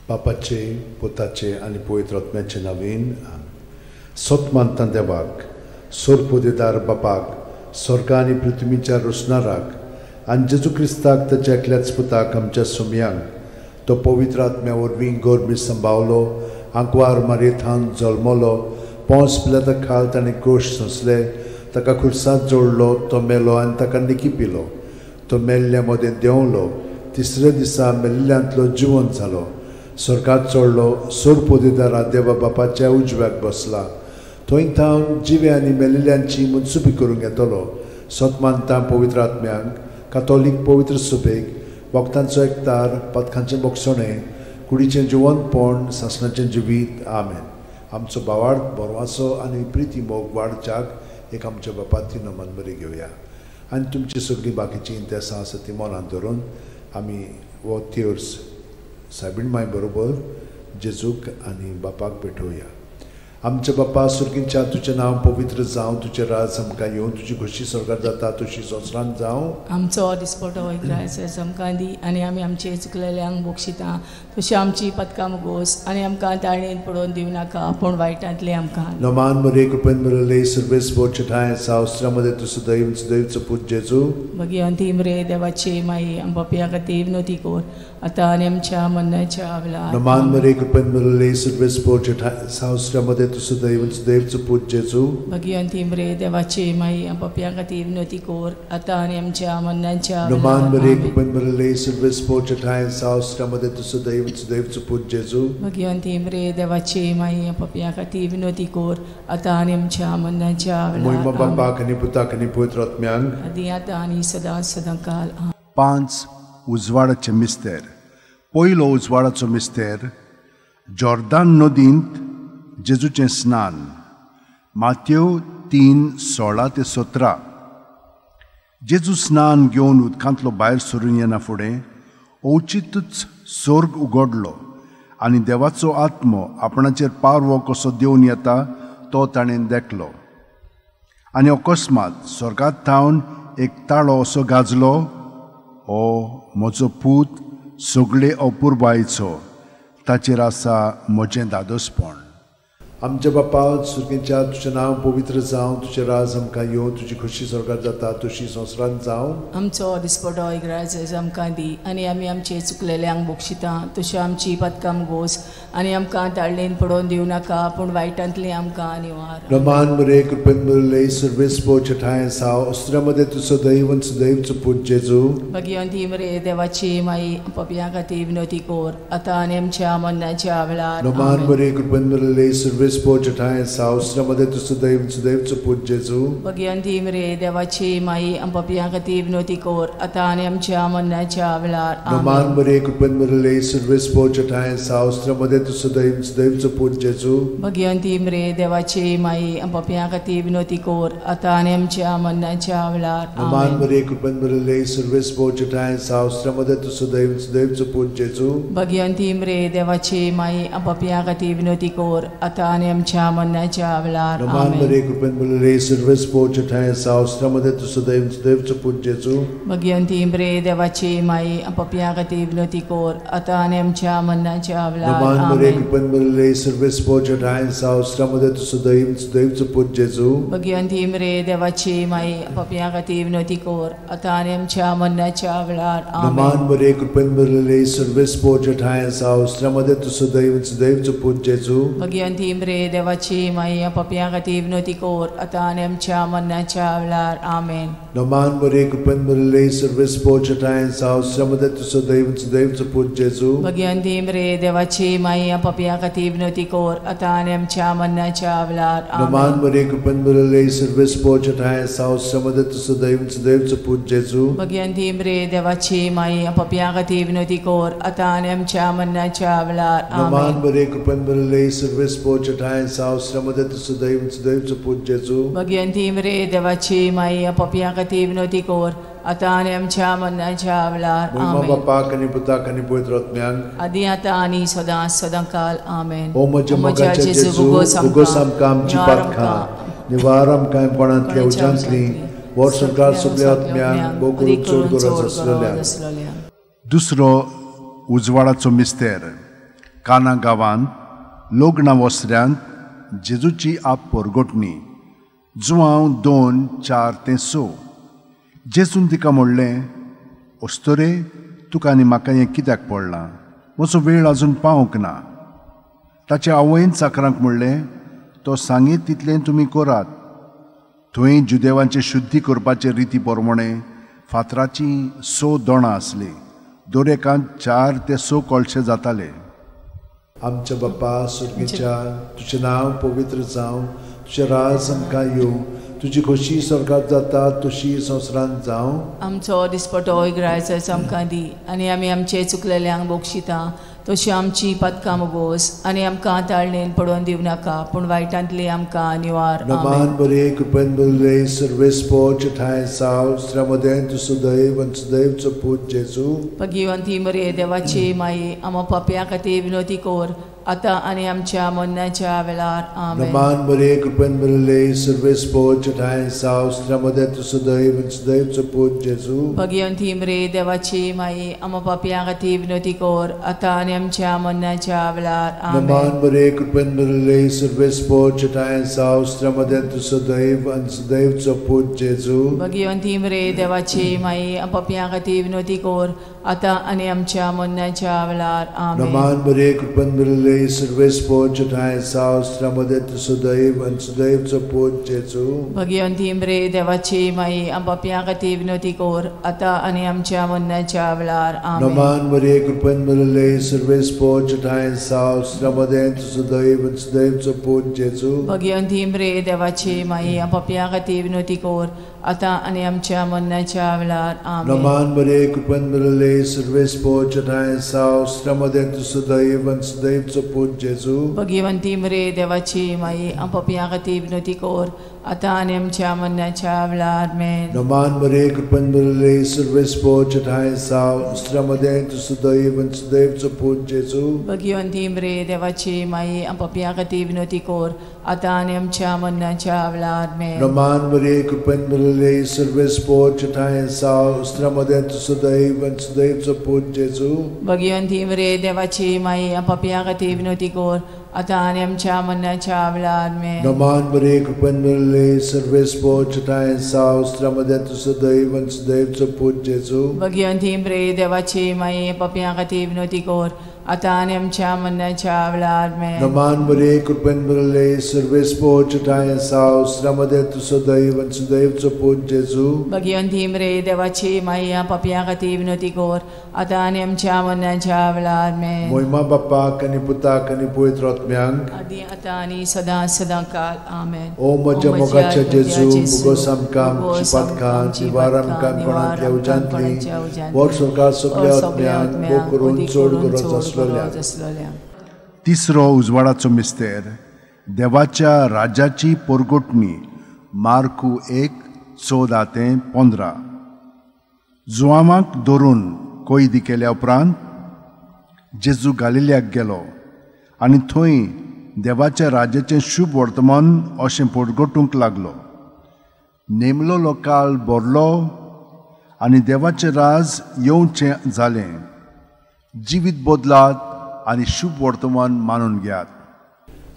बापाचे, पुताचे आनी पवित्र आत्म्याचे नांवान. सत मानता देवाक, सोरपोदेदार बापाक, स्वर्ग आनी पृथ्वीच्या रोसणाराक आनी जेजू क्रिस्ताक ताच्या एकल्याच पुताक आमच्या सोमयांक, तो पवित्र आत्म्या वरवीं गर्भी संभावलो, आंकवार मारयेथावन जल्मलो, पोंस पिलाता खाल ताणें कोश सोंसले, ताका खुर्सांत जोडलो, तो मेलो आनी ताका निकी पिलो, तो मेल्ल्या मदें देंवलो, तिसऱ्या दिसा मेल्ल्यांतलो जिवंत जालो, स्वर्गात चडलो, सोरपोदेदारा देवा बापाच्या उजव्याक बसला, थंय थावन जिवे आनी मेल्ल्यांची मनसुबी करूंक येतलो. सत मानता पवित्र आत्म्यांक, कातोलीक पवित्र सुबेक, भक्तांचो एकतार, पथकांचें बोगसणें, कुडीचें जिवंतपण, सासणाचें जिवीत. आमेन. आमचो भावार्थ, बरवासो आनी प्रिती मोग वाडच्याक एक आमच्या बापाती नमन बरी घेवया आनी तुमची सगळीं बाकीचीं इंतेसां आसा ती मनांत धरून आमी हो तेर्स सायबीण माय बरोबर जेजूक आनी बापाक भेटोवया. आमच्या बापा सुर्गींच्या, तुजें नांव पवित्र जावं, तुजें राज आमकां येवं, तुजी खोशी स्वर्गार जाता तशी संवसारांत जावं. आमचो दिसपटो इग्रायस आमकां दी आनी आमी आमचे चुकलेल्यांक बक्षिता तशी आमची पदकां मुगोस आनी आमकां ताळेन पडोवन दिवं नाका पूण वायटांतलें आमकां. नमान मरे कृपेन बरले सर्वेस पोचठाय सावस्त्रामध्ये तूं सदैव सदैवचो पूत जेजू. भगिवंती मरे देवाची माई, आमच्या पापयां खातीर विनवती कर आतां आनी आमच्या मरणाच्या वेळार. नमान मरे कृपेन बरले सर्वेस पोचठाय सावस्त्रामध्ये तूं सदैव सदैवचो पूत जेजू. भगिवंती मरे देवाची माई, आमच्या पापयां खातीर विनवती कर आतां आनी आमच्या मरणाच्या नमान वेळार. मरे कृपेन बरले सर्वेस पोचठाय सावस्त्रामध्ये तूं सदैव सदैवचो पूत जेजू. भगिवंती मरे देवाची माई, आमच्या पापयां खातीर विनवती कर आतां आनी आमच्या मरणाच्या मोहिमा वेळार. बापाक आनी पुताक आनी पवित्र आत्म्यांक, आदी आतां आनी सदां सदां काल. 5 उजवाडाचे मिस्तेर. पयलो उजवाडाचो मिस्तेर, जॉर्दान नदींत जेजूचें स्नान. मातेव 3:16-17. जेजू स्नान घेवन उदकांतलो भायर सरून येना फुडें अवचितूच स्वर्ग उगडलो आनी देवाचो आत्मो आपणाचेर पारवो कसो देंवन येता तो ताणें देखलो. आनी अकस्मात स्वर्गांत थावन एक ताळो असो गाजलो, हो म्हजो पूत सगळे अपुरबायेचो, ताचेर आसा म्हजें दादोसपण. आमच्या बापा सुर्गींच्या, तुजें नांव पवित्र जावं, तुजें राज आमकां येवं, तुजी खोशी स्वर्गार जाता तशी संवसारांत जावं. आमचो दिसपटो इग्राज आमकां दी आनी आमी आमचे चुकलेल्यांक बक्षिता तशी आमची पदकां गोस आनी आमकां ताळेन पडोवन दिवं नाका पूण वायटांतली आमकां निवार. नमान मरे कृपेन भरिल्ले सर्वेस पोचठाय साव अस्त्रामध्ये तूं सदैव सदैवचो पूत जेजू. भगिवंती मरे देवाची माई, पापयां खातीर विनवती कर आतां आनी आमच्या मरणाच्या वेळार. नमान मरे कृपेन भरिल्ले सर्वेस पोचठाय साव अस्त्रामध्ये तूं सदैव सदैवचो पूत जेजू. भगिवंती मरे देवाची माई, पापयां खातीर विनवती कर आतां आनी आमच्या मरणाच्या वेळार. नमान मरे कृपेन भरिल्ले सर्वेस पोचठाय साव अस्त्रामध्ये तूं सदैव सदैवचो पूत जेजू. भगिवंती मरे देवाची माई, पापयां खातीर विनवती कर आतां आनी आमच्या मरणाच्या वेळार. नमान मरे कृपेन भरिल्ले सर्वेस पोचठाय साव अस्त्रामध्ये तूं सदैव सदैवचो पूत जेजू. भगिवंती मरे देवाची माई, पापयां खातीर विनवती कर आतां आनी आमच्या मरणाच्या वेळार. नमान मरे कृपेन भरिल्ले सर्वेस पोचठाय साव अस्त्रामध्ये तूं सदैव सदैवचो पूत जेजू. भगिवंती मरे देवाची माई, पापयां खातीर विनवती कर आतां आनी आमच्या मरणाच्या वेळार. नमान मरे कृपेन भरिल्ले सर्वेस पोचठाय साव अस्त्रामध्ये तूं सदैव सदैवचो पूत जेजू. भगिवंती मरे देवाची माई, पापयां खातीर विनवती कर आतां आनी आमच्या मरणाच्या वेळार. नमान मरे कृपेन भरिल्ले सर्वेस पोचठाय साव अस्त्रामध्ये तूं सदैव सदैवचो पूत जेजू. भगिवंती मरे देवाची माई, पापयां खातीर विनवती कर आतां आनी आमच्या मरणाच्या वेळार. आमेन. नमान मरे कृपेन भरिल्ले सर्वेस पोचठाय साव अस्त्रामध्ये तूं सदैव सदैवचो पूत जेजू. भगिवंती मरे देवाची माई, पापयां खातीर विनवती कर आतां आनी आमच्या मरणाच्या वेळार. नमान मरे कृपेन भरिल्ले सर्वेस पोचठाय साव अस्त्रामध्ये तूं सदैव सदैवचो पूत जेजू. भगिवंती मरे देवाची माई, पापयां खातीर विनवती कर आतां आनी आमच्या मरणाच्या वेळार. नमान मरे कृपेन भरिल्ले सर्वेस पोचठाय साव अस्त्रामध्ये तूं सदैव सदैवचो पूत जेजू. भगिवंती मरे देवाची माई, पापयां खातीर विनवती कर आतां आनी आमच्या मरणाच्या वेळार. मोहिमा बापाक आनी पुताक आनी पवित्र आत्म्यांक, आदी आतां आनी सदां सदां काल. आमेन. ओ म्हज्या मोगाच्या जेजू, उगोस आमकां आमची पातकां, निवार आमकां कोणांतल्या उज्यांतली, वर्सभर सगळ्या आत्म्यांक भोव करून चड गरज आसलेल्या. दुसरो उजवाडाचो मिस्तेर, काना गांवांत लग्ना वसऱ्यांत जेजूची आप परगटणी. जुवांव 2:4-6. जेजून तिका म्हणलें, अस्तुरे, तुका आनी म्हाका हें कित्याक पडलां? म्हजो वेळ अजून पावंक ना. ताचे आवयन चाकरांक म्हणलें, तो सांगीत तितलें तुमी करात. थंय जुदेवांचे शुद्धी करपाचे रिती प्रमाणे फातराचीं 6 दोणां आसलीं. दरेकांत 4 ते 6 कळशे जाताले. आमच्या बापा सुर्गीच्या, तुजें नांव पवित्र जावं, तुजें राज आमकां येवं, तुजी खोशी स्वर्गात जाता तशी संवसारांत जावं. आमचो दिसपटो इग्रायचो आमकां दी आनी आमी आमचे चुकलेल्यांक बक्षिता तशी आमची पदकां मोगोस आनी आमकां ताळणेन पडोवन दिवं नाका, पूण वायटांतली आमकां निवार. नमान बरे कृपेन बरले सर्वेस्पोच ठांय साव श्रमदेन तूं सदैव आनी सदैवचो पूत जेजू. भगिवंती मरे देवाची माई, आमा पापयां खातीर विनोती कर आतां आनी आमच्या मरणाच्या वेळार. आमेन. नमान बरे कृपेन बरले सर्वेस्पोच ठांय साव श्रमदेन तूं सदैव आनी सदैवचो पूत जेजू. भगिवंती मरे देवाची माई, आमा पापयां खातीर विनोती कर आतां आनी आमच्या मरणाच्या वेळार. आमेन. नमान बरे कृपेन बरले सर्वेस्पोच ठांय साव श्रमदेन तूं सदैव आनी सदैवचो पूत जेजू. भगिवंती मरे देवाची माई, आमा पापयां खातीर विनोती कर आतां आनी आमच्या मरणाच्या वेळार. आमेन. नमान बरे कृपेन बरले सर्वेस्पोच ठांय साव श्रमदेन तूं सदैव आनी सदैवचो पूत जेजू. भगिवंती मरे देवाची माई, आमा पापयां खातीर विनोती कर आतां आनी आमच्या मरणाच्या वेळार. आमेन. नमान बरे कृपेन बरले सर्वेस्पोच ठांय साव श्रमदेन तूं सदैव आनी सदैवचो पूत जेजू. भगिवंती मरे देवाची माई, आमा पापयां खातीर विनोती कर आतां आनी आमच्या मरणाच्या वेळार. आमेन. नमान बरे कृपेन बरले सर्वेस्पोच ठांय साव श्रमदेन तूं सदैव आनी सदैवचो पूत जेजू. भगिवंती मरे देवाची माई, आमा पापयां खातीर विनोती कर आतां आनी आमच्या मरणाच्या वेळार. आमेन. नमान बरे कृपेन बरले सर्वेस्पोच ठांय साव श्रमदेन तूं सदैव आनी सदैवचो पूत जेजू. भगिवंती मरे देवाची माई, आमा पापयां खातीर विनोती कर आतां आनी आमच्या मरणाच्या वेळार. आमेन. नमान बरे कृपेन बरले सर्वेस्पोच ठांय साव श्रमदेन तूं सदैव आनी सदैवचो पूत जेजू. भगिवंती मरे देवाची माई, आमा पापयां खातीर विनोती कर आतां आनी आमच्या मरणाच्या वेळार. आमेन. नमान बरे कृपेन बरले सर्वेस्पोच ठांय साव श्रमदेन तूं सदैव आनी सदैवचो पूत जेजू. भगिवंती मरे देवाची माई, पापयां खातीर विनोती कर आतां आनी आमच्या मरणाच्या वेळार. आमेन. नमान बरे कृपेन बरले सर्वेस्पोच ठांय साव श्रमदेन तूं सदैव आनी सदैवचो पूत जेजू. भगिवंती मरे देवाची माई, पापयां खातीर विनोती कर आतां आनी आमच्या मरणाच्या वेळार. आमेन. मोहिमा बापाक आनी पुताक आनी पवित्र आत्म्यांक आदी आतां आनी सदां सदां काल. आमेन. ओ म्हज्या मोगाच्या जेजू, मुगोस आमकां आमची पातकां निवार आमकां कोणांतल्या उज्यांतली वर स्वर्गात सगल्या आत्म्यांक भोग करून चड गरज आसलेल्या. तिसरो उजवाडाचो मिस्तेर, देवाच्या राज्याची परगटणी. मार्कू 1:14-15. जुवांवाक धरून कैदी केल्या उपरांत जेजू गालिल्याक गेलो आनी थंय देवाच्या राज्याचें शुभ वर्तमान अशें परगटूंक लागलो. नेमलोलो काळ भरलो आनी देवाचें राज येवचें जालें. जिवीत बदलात आनी शुभ वर्तमान मानून घेयात.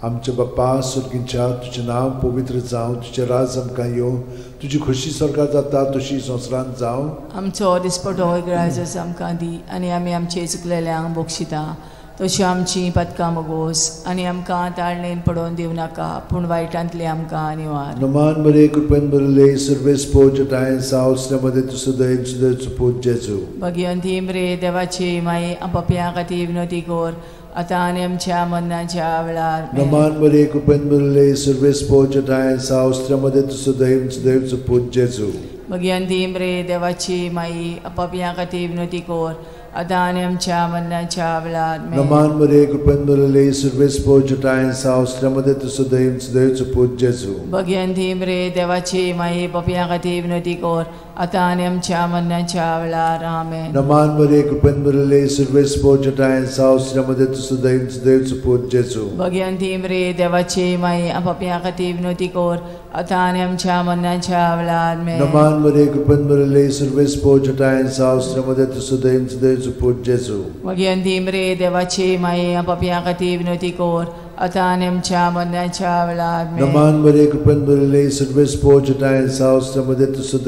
आमच्या बापा सुर्गीच्या, तुजें नांव पवित्र जावं, तुजें राज आमकां येवं, तुजी खोशी स्वर्गात जाता तशी संवसारांत जावं. आमचो दिसपटो इग्रायजस आमकां दी आनी आमी आमचे चुकलेल्यांक बक्षिता तशी आमची पदकां मोगोस आनी आमकां ताळणेन पडोवन दिवं नाका, पूण वायटांतली आमकां निवार. नमान बरे कृपेन बरले सर्वेस्पोच ठांय साव श्रमदेन तूं सदैव सदैवचो पूत जेजू. भगिवंती मरे देवाची माई, पापयां खातीर विनोती कर आतां आनी आमच्या मरणाच्या वेळार. नमान बरे कृपेन बरले सर्वेस्पोच ठांय साव श्रमदेन तूं सदैव सदैवचो पूत जेजू. भगिवंती मरे देवाची माई, पापयां खातीर विनोती कर आतां आनी आमच्या मरणाच्या वेळार. नमान मरे कृपेन भरले सर्वेस्पोच ठांय साव श्रमदेन तूं सदैव सदैवचो पूत जेजू. भगिवंती मरे देवाची माई, पापयां खातीर विनोती कर आतां आनी आमच्या मरणाच्या वेळार. आमेन. नमान मरिये, कृपेन भरिल्ले, सर्वेस्पोर जटायेन साव श्रीमती तुजो देवचो पूत जेजू. भगिनी मरिये, देवाची माई, पापयां खातीर विनवती कर आतां आनी आमच्या मरणाच्या वेळार. आमेन. नमान मरिये, कृपेन भरिल्ले, सर्वेस्पोर जटायेन साव श्रीमती तुजो देवचो पूत जेजू. भगिनी मरिये, देवाची माई, पापयां खातीर विनवती कर आतां आनी आमच्या मरणाच्या वेळार. आमेन. नमान मरिये, कृपेन भरिल्ले, सर्वेस्पोर जटायेन साव श्रीमती तुजो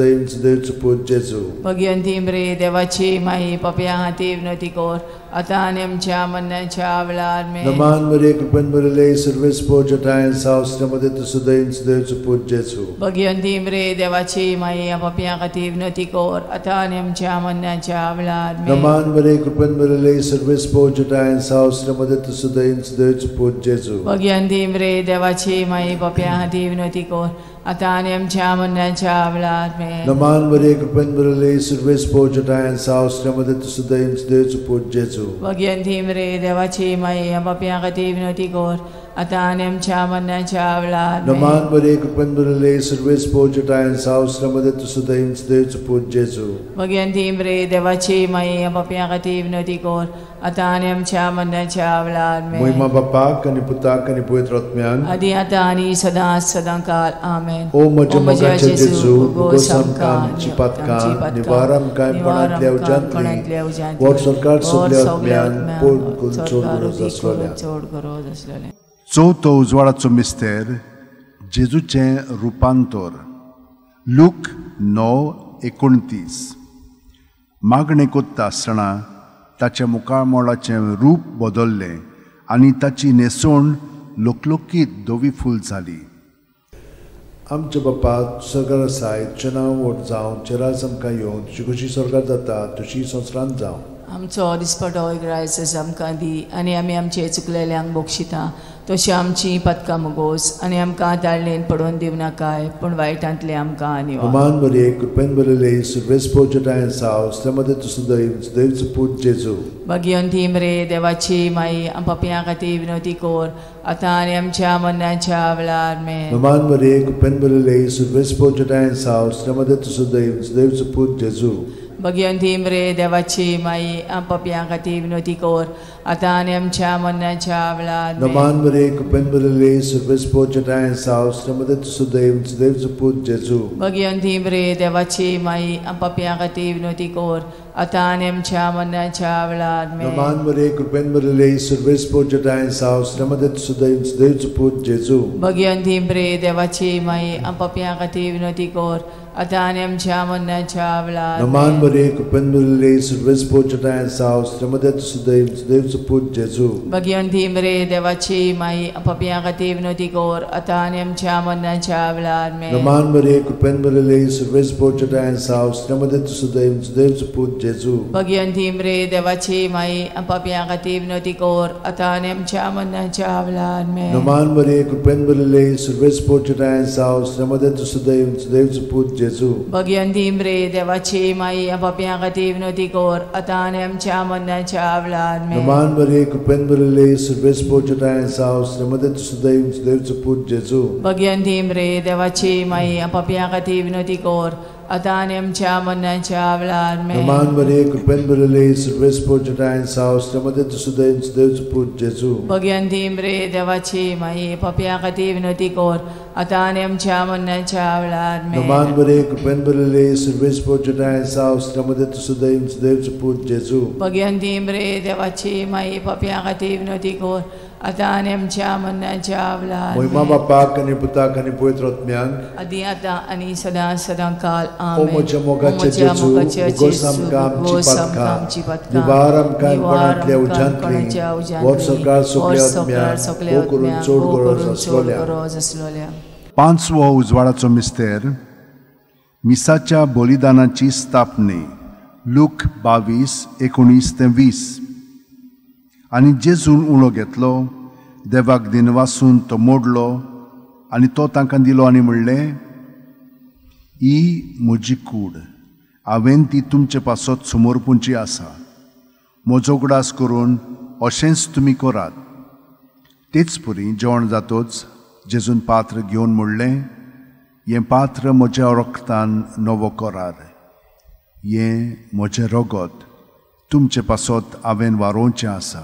देवचो पूत जेजू. भगिनी मरिये, देवाची माई, पापयां खातीर विनवती कर आतां आनी आमच्या मरणाच्या वेळार. आमेन. नमान मरिये, कृपेन भरिल्ले, सर्वेस्पोर जटायेन साव श्रीमती तुजो देवचो पूत जेजू. भगिनी मरिये, देवाची माई, पापयां खातीर विनवती कर आतां आनी आमच्या मरणाच्या वेळार. आमेन. नमान मरिये, कृपेन भरिल्ले, सर्वेस्पोर जटायेन साव श्रीमती तुजो देवचो पूत जेजू. भगिनी मरिये, देवाची माई, पापयां खातीर विनवती कर आतां आनी आमच्या मरणाच्या वेळार. आमेन. नमान मरिये, कृपेन भरिल्ले, सर्वेस्पोर जटायेन साव श्रीमती तुजो देवचो पूत जेजू. भगिनी मरिये, देवाची माई, पापयां खातीर विनवती कर आतां आनी आमच्या मरणाच्या वेळार. आमेन. नमान मरिये, कृपेन भरिल्ले, सर्वेस्पोर जटायेन साव श्रीमती तुजो देवचो पूत जेजू. भगिनी मरिये, देवाची माई, पापयां खातीर विनवती कर आतां आनी आमच्या मरणाच्या वेळार. आमेन. मोहिमा बापाक आनी पुताक आनी पवित्र आत्म्याक, आदी आतां आनी सदां सदां काल. आमेन. ओ म्हज्या मोगाचे जेजू, उगोस आमकां आमची पातकां, निवार आमकां कोणांतल्या उज्यांतली, वर सरकार सगल्या आत्म्यान पोड करून चड गरज आसलोल्या. चड गरज आसलेलें. चवथो उजवाडाचो मिस्तेर, जेजूचें रुपांतर. लूक 9:29. मागणें कोत्ता आसतना ताच्या मुखामळाचें रूप बदल्लें आनी ताची न्हेसवण लोकलोकीत धवी फूल जाली. आमच्या बापा, सरकार आसाय, तुजें नांव व्हड जावं, तुजें राज आमकां येवं, तुजी खोशी स्वर्गार जाता तशी संवसारांत जावं. आमचो दिसपटो ग्रायस आमकां दी आनी आमी आमचे चुकलेल्यांक बक्षिता तशी आमची पातकां मुगोस आनी आमकां ताळणेन पडोवन दिवं नाकाय, पूण वायटांतले आमकां आनी नमान मरिये, कृपेन भरिल्ले, सर्वेस्पोर जटायेन साव श्रीमती तुजो देवचो पूत जेजू. भगिनी मरिये, देवाची माई, पापयां खातीर विनवती कर आतां आनी आमच्या मरणाच्या वेळार. आमेन. नमान मरिये, कृपेन भरिल्ले, सर्वेस्पोर जटायेन साव श्रीमती तुजो देवचो पूत जेजू. भगिनी मरिये, देवाची माई, पापयां खातीर विनवती कर आतां आनी आमच्या मरणाच्या वेळार. आमेन. नमान मरिये, कृपेन भरिल्ले, सर्वेस्पोर जटायेन साव श्रीमती तुजो देवचो पूत जेजू. भगिनी मरिये, देवाची माई, पापयां खातीर विनवती कर आतां आनी आमच्या मरणाच्या वेळार. आमेन. नमान मरिये, कृपेन भरिल्ले, सर्वेस्पोर जटायेन साव श्रीमती तुजो देवचो पूत जेजू. भगिनी मरिये, देवाची माई, पापयां खातीर विनवती कर आतां आनी आमच्या मरणाच्या वेळार. नमान मरिये, कृपेन भरिल्ले, सर्वेस्पोर जटायेन साव श्रीमती तुजो देवचो पूत जेजू. भगिनी मरिये, देवाची माई, पापयां खातीर विनवती कर आतां आनी आमच्या मरणाच्या वेळार. आमेन. नमान मरिये, कृपेन भरिल्ले, सर्वेस्पोर जटायेन साव श्रीमती तुजो देवचो पूत जेजू. भगिनी मरिये, देवाची माई, पापयां खातीर विनवती कर आतां आनी आमच्या मरणाच्या वेळार. आमेन. नमान मरिये, कृपेन भरिल्ले, सर्वेस्पोर जटायेन साव श्रीमती तुजो देवचो पूत जेजू. भगिनी मरिये, देवाची माई, पापयां खातीर विनवती कर आतां आनी आमच्या मरणाच्या वेळार. आमेन. नमान मरिये, कृपेन भरिल्ले, सर्वेस्पोर जटायेन साव श्रीमती तुजो देवचो पूत जेजू. भगिनी मरिये, देवाची माई, पापयां खातीर विनवती कर आतां आनी आमच्या मरणाच्या वेळार. आमेन. नमान मरिये, कृपेन भरिल्ले, सर्वेस्पोर जटायेन साव श्रीमती तुजो देवचो पूत जेजू. भगिनी मरिये, देवाची माई, पापयां खातीर विनवती कर आतां आनी आमच्या मरणाच्या वेळार. आमेन. नमान मरिये, कृपेन भरिल्ले, सर्वेस्पोर जटायेन साव श्रीमती तुजो देवचो पूत जेजू. भगिनी मरिये, देवाची माई, पापयां खातीर विनवती कर आतां आनी आमच्या मरणाच्या वेळार. मोहिमा बापाक आनी पुताक आनी पवित्र आत्म्याक, आदी आतां आनी सदां सदां काल. ओ आमेन. म्हज्या मोगाचे जेजू, उगोस आमकां आमची पातकां, निवार आमकां कोणांतल्या उज्यांतली, वर सरकार सगल्या आत्म्याक भोव करून चड गरज आसलोल्या. पांचवो उजवाडाचो मिस्तेर, मिसाच्या बलिदानाची स्थापने. लूक 22:19-20. आनी जेजून उणो घेतलो, देवाक दिनवासून तो मोडलो आनी तो तांकां दिलो आनी म्हणलें, ही म्हजी कूड, हांवें ती तुमचे पासत समर्पूंची आसा, म्हजो उगडास करून अशेंच तुमी करात. तेच परी जेवण जातोच जेजून पात्र घेवन म्हणलें, हें पात्र म्हज्या रक्तान नवो करार, हें म्हजें रगत तुमचे पासत हांवें वारोवचें आसा.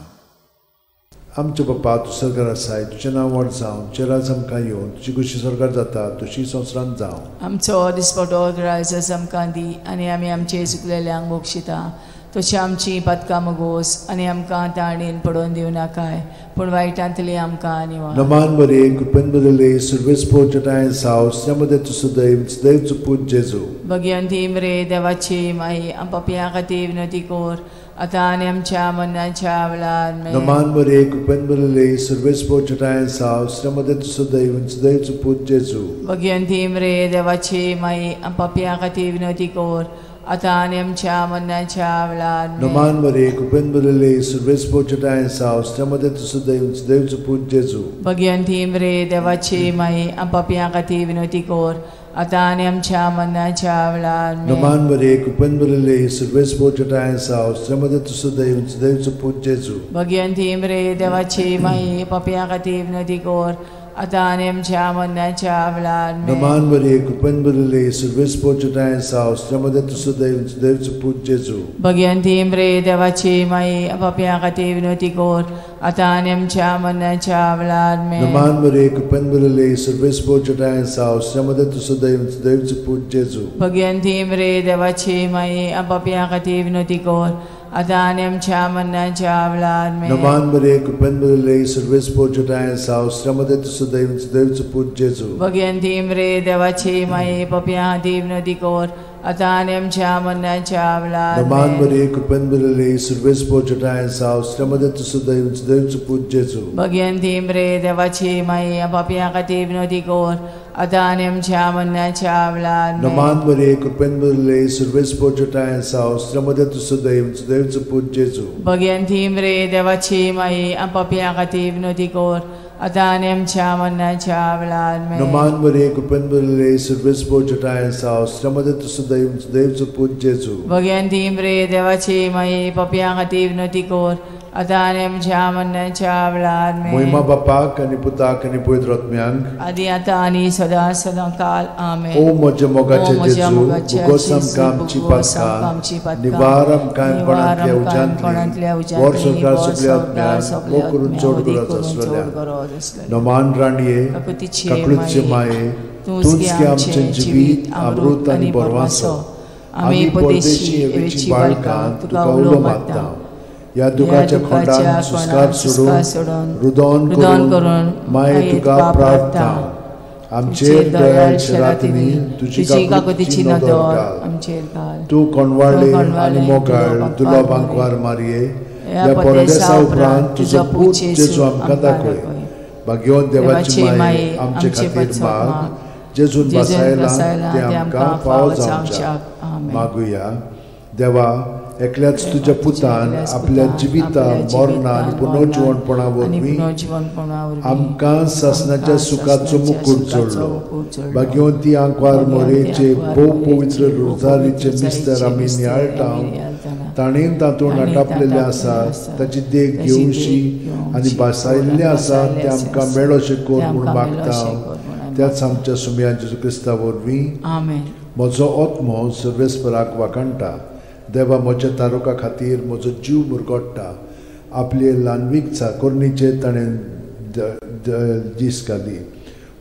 आमचे बापा तूं सरकार आसाय, तुजें नांव व्हड जावं, तुजें राज आमकां येवं, तुजी खुशी सरकार जाता तशी संवसारांत जावं. आमचो दिसपटो ग्रायस आमकां दी आनी आमी आमचे चुकलेल्यांक बक्षिता तशी आमची पातकां मगोस आनी आमकां ताणेन पडोवन दिवं नाकाय पूण वायटांतली आमकां निवार. नमान बरे कृपेन बदले सुर्वेस पोचटाय साव मध्ये तूं सदैव सदैव पूत जेजू. भगवंती मरे देवाची माई पापयां खातीर विनंती कर आतां आनी आमच्या मरणाच्या वेळार. नमान बरे कृपेन बदले सुर्वेस पोचटाय साव मध्ये तूं सदैव सदैव पूत जेजू. भगवंती मरे देवाची माई पापयां खातीर विनंती कर आतां आनी आमच्या मरणाच्या वेळार. नमान बरे कृपेन बदले सुर्वेस पोचटाय साव मध्ये तूं सदैव सदैव पूत जेजू. भगवंती मरे देवाची माई पापयां खातीर विनंती कर आतां आनी आमच्या मरणाच्या वेळार. नमान बरे कृपेन बदले सुर्वेस पोचटाय साव मध्ये तूं सदैव सदैव पूत जेजू. भगवंती मरे देवाची माई पापयां खातीर विनंती कर आतां आनी आमच्या मरणाच्या वेळार. नमान बरे कृपेन बदले सुर्वेस पोचटाय साव मध्ये तूं सदैव सदैव पूत जेजू. भगवंती मरे देवाची माई पापयां खातीर विनंती कर आतां आनी आमच्या मरणाच्या वेळार. नमान बरे कृपेन बदले सुर्वेस पोचटाय साव मध्ये तूं सदैव सदैव पूत जेजू. भगवंती मरे देवाची माई पापयां खातीर विनंती कर आतां आनी आमच्या मरणाच्या वेळार. नमान बरे कृपेन बदले सुर्वेस पोचटाय साव मध्ये तूं सदैव सदैव पूत जेजू. भगवंती मरे देवाची माई पापयां खातीर विनंती कर आतां आनी आमच्या मरणाच्या वेळार. नमान बरे कृपेन बदले सुर्वेस पोचटाय साव मध्ये तूं सदैव सदैव पूत जेजू. भगवंती मरे देवाची माई पापयां खातीर विनंती कर आतां आनी आमच्या मरणाच्या वेळार. नमान बरे कृपेन बदले सुर्वेस पोचटाय साव मध्ये तूं सदैव सदैव पूत जेजू. भगवंती मरे देवाची माई पापयां खातीर विनंती कर आतां आनी आमच्या मरणाच्या वेळार. नमान बरे कृपेन बदले सुर्वेस पोचटाय साव मध्ये तूं सदैव सदैव पूत जेजू. भगवंती मरे देवाची माई पापयां खातीर विनंती कर आतां आनी आमच्या मरणाच्या वेळार. महिमा बापाक आनी पुताक आनी पवित्र आत्म्याक आदी आतां आनी सदां सदां काल. आमेन. ओ म्हज्या मोगाचे जेजू, भोगोस आमकां आमची पातकां, निवार आमकां कोणांतल्या उज्यांतली, वर सरकार सगल्या आत्म्याक मोग करून चड गरज आसलेल्या नमान राणये काकळूतचे माये, तूंच की आमचें जिवीत अमृत आनी बरवासो. आमी परदेशी एवेची बाळकां तुका उलो मारता. ह्या दुखाच्या खोंडान सुस्कार सोडून रुदन करून माये तुका प्रार्थना. आमचेर दयाळ रातींनी तुजी काकुळतीची नदर घाल. तूं कोणवाळे आनी मोगाळ दुर्लभ आंकवार मारये, ह्या परदेसा उपरांत तुजो पूत जेजू आमकां दाखय. भाग्यवंत देवाची माये आमचे खातीर माग, जेजून बसायला तें आमकां फावो जावच्याक. मागुया. देवा, एकल्याच तुज्या पुतान आपल्या जिविता मरणा आनी पुनर्जिवणपणा वरवीं आमकां सासणाच्या सुखाचो मुकूट जोडलो. भाग्यवंती आंकवार मोरेचे भोव पवित्र रोजारीचे मिस्तर आमी नियाळटा, ताणें तातूंत आटापलेलें आसा ताची देख घेवशी आनी भासायिल्लें आसा तें आमकां मेळोशें कर म्हूण मागता. त्याच आमच्या सुमया जेजू क्रिस्ता वरवीं. म्हजो आत्मो सर्वेस्पराक वाखाणटा. देवा म्हज्या तारुका खातीर म्हजो जीव मुरगोडटा. आपले ल्हानवीक चाकोरणीचेर ताणें दीस घाली.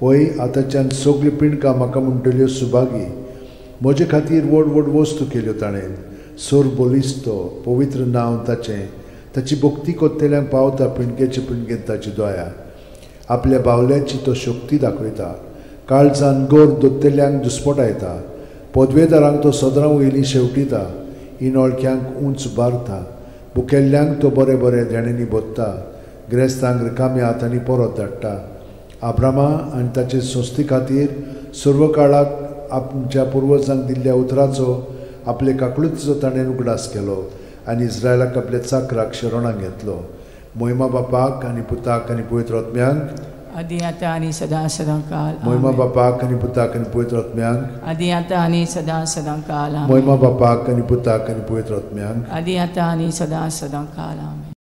वय आतांच्यान सगल्यो पिंडकां म्हाका म्हणटल्यो सुभागी. म्हजे खातीर व्हड व्हड वस्तू केल्यो ताणें. सोर बलिस्तो पवित्र नांव ताचें. ताची भक्ती कोत्तेल्यांक पावता पिंडकेचे पिंडकेन ताची दया. आपल्या बावल्यांची तो शक्ती दाखयता. काळजान गोर दोत्तेल्यांक दुस्पटायता. पदवेदारांक तो सदरां वयली शेवटिता. इनोळख्यांक उंच बारता. बुकेल्ल्यांक तो बरें बरें देण्यांनी भोत्ता. ग्रेस्तांक रिकाम्या हातांनी परत धाडटा. आब्रामा आनी ताचे संस्थे खातीर सर्व काळाक आमच्या पुर्वजांक दिल्ल्या उतराचो आपले काकळुतीचो ताणें उगडास केलो आनी इस्रायलाक आपल्या चाकराक शरणाक घेतलो. मोहिमा बापाक आनी पुताक आनी पवित्र आत्म्यांक आदी आतां आनी सदां सदां काल. मोहिमा बापाक आनी पुताक आनी पवित्र आत्म्यांक आदी आतां आनी सदां सदां काल. मोहिमा बापाक आनी पुताक आनी पवित्र आत्म्यांक आदी आतां आनी सदां सदां काल. आमेन.